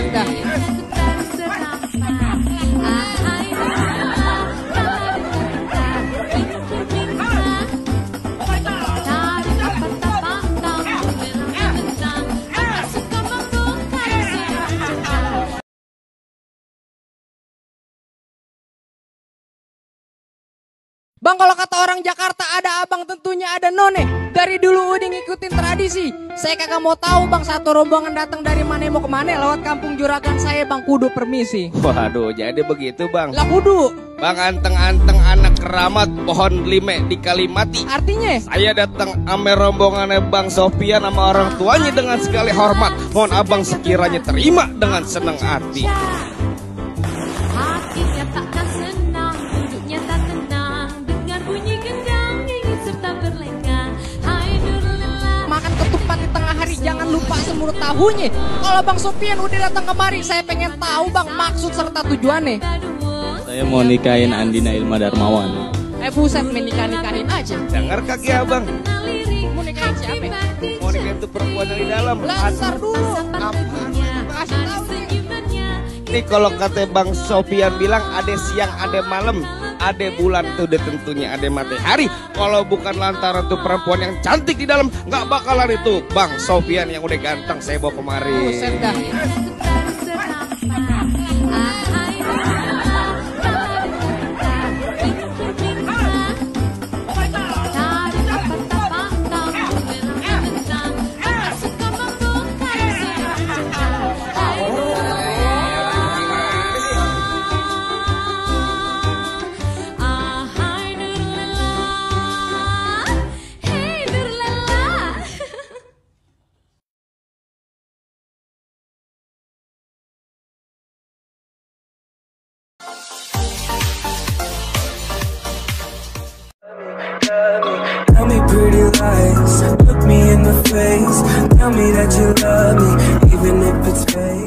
Buset dah. Bang, kalau kata orang Jakarta ada abang tentunya ada none. Dari dulu udah ngikutin tradisi. Saya kagak mau tahu bang, satu rombongan datang dari mana mau kemana. Lewat kampung Juragan saya bang, kudu permisi. Waduh, jadi begitu bang. Lah kudu. Bang, anteng-anteng anak keramat pohon lime di Kalimati. Artinya? Saya datang ame rombongannya Bang Sofian sama orang tuanya dengan segala hormat. Mohon abang sekiranya terima dengan senang hati. Hatinya takkan senang, duduknya tak tenang, dengar bunyi gendang, ingin serta berlenggang. Hai Nurulillah. Makan ketupat di tengah hari, jangan lupa semur tahunya. Kalau Bang Sofian udah datang kemari, saya pengen tahu bang maksud serta tujuannya. Saya mau nikahin Andina Ilma Darmawan. Buset, menikah-nikahin aja. Dengar kaki abang. Mau nikahin siapa? Mau nikahin tuh perempuan yang di dalam. Lantar dulu. Kasih tahu nih. Nih kalau kata Bang Sofian bilang ada siang ada malam, ada bulan tuh udah tentunya ada matahari. Kalau bukan lantaran tuh perempuan yang cantik di dalam, nggak bakalan itu Bang Sofian yang udah ganteng saya bawa kemari. Buset dah. Tell me pretty lies, look me in the face. Tell me that you love me, even if it's fake.